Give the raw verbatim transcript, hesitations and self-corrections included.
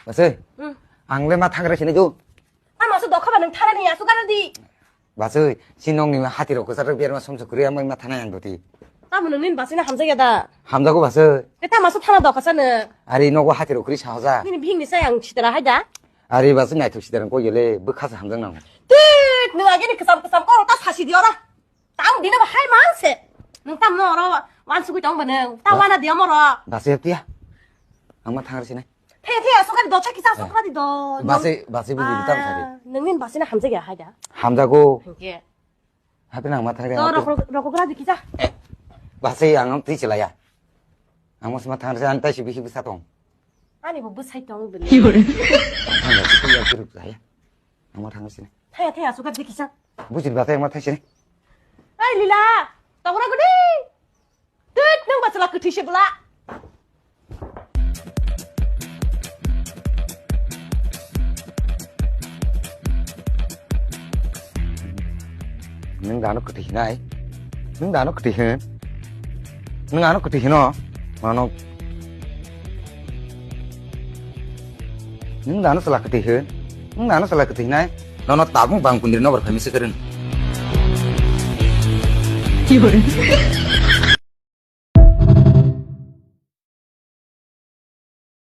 Basui, Hmm. Ang le ma thangra sini do. Tamo su dokha ba nang thara ni asu kana di. Basui, si nong ni ma hati rok kwchar rok berma somso kuri amai ma thana yang doti. Tamo nang nin basui na hamjak ya da. Hamjago basui. Te tamo su thana dokha sa nang. Ari nogo hati rok kuri sahoja. Nini bihing ni sa yang sitara hai da. Ari basui naithok sitara ko yele bwkha sa hamjak nang. Tit, nang agini kesam kesam koro ta sasi di ora. Tamo dina ba hai man se. Nang tam no oro wan sugui tong ba nang. Ta Ba- wana dia moro. Basui hep tiya. Ang ma thangra sini. Thaya, thaya, asukari do, chakisa asukari do. Basi, basi buji bitam sari. Nangni basi na hamjak ya haida. Hamjago. Hingke. Hape nang ma thangre. Do rok rok rok di kisa. Basi ang twi chilaya. Ang mas ma thangre an tai si bisi bisa tong. Ani bo bwsai tong bini. Thangre si ya kiruk jaya. Ang ma thangre sini. Thaya, thaya, asukari kisa. Buji basi ang ma thai sini. Ai lila, tongra gudi. Tit, nwng ba chwla kwthwi se bwla. Nwng dano kwthwi hinai? Nwng dano kwthwi hin? Nwng ano kwthwi hino? Mano. Nwng dano chwla kwthwi hin? Nwng dano chwla kwthwi hinai? Nono tabuk bang kundri nobar phaimisa kwrwng.